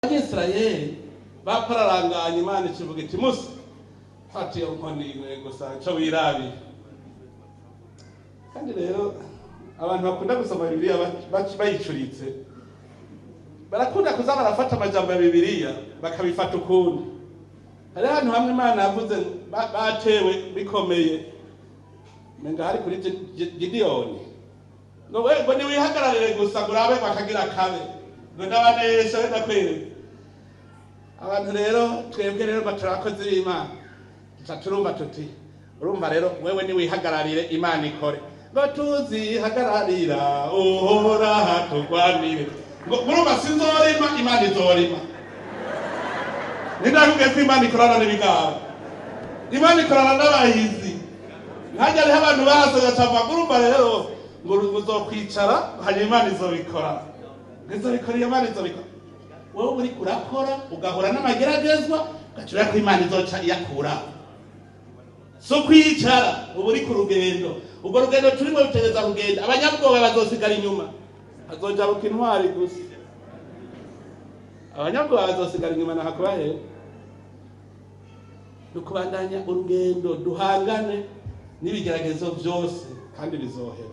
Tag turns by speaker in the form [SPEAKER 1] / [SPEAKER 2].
[SPEAKER 1] Abanyisirayeli bapararanganye, Imana ikivuga iti: "Musa, fata iyo nkoni imwe gusa, ico wirabiye." Kandi rero abantu bakunda gusoma Bibiliya bayicuritse, barakunda kuza barafata amajambo ya Bibiliya bakabifata ukundi. Hari ahantu hamwe Imana yavuze batewe bikomeye, menga hari kuri Gidiyoni, ngo we ngo niwihagararire gusa ngo urabe bakagira kabe, ngo ndabanesha, we ndakwereka. Abantu rero, twebwe rero ngo turi abakozi b'Imana, tuca turumva tuti: "Urumva rero, wewe niwihagararire, Imana ikore." Ngo tuzihagararira Uhoraho tugwanire, ngo murumva sinzorima, Imana izorima. Nindakubwiye ko Imana ikorana n'ibigabo, Imana ikorana n'abahizi. Nkanjye hariho abantu basoza cava, urumva rero ngo uzokwicara, hanyuma Imana izobikora, izobikora, iyo Imana izobikora. Wowe uriko urakora, ugahura n'amageragezwa, ugacura ko Imana izoca iyakura. So kwicara, uba uri ku rugendo. Urwo rugendo turimo rutegereza kugenda. Abanyabwoba bazosigara inyuma, hazojabuka intwari gusa. Abanyabwoba bazosigara inyuma. Nahakubahe ni ukubandanya urugendo, duhangane n'ibigeragezo byose, kandi bizohera.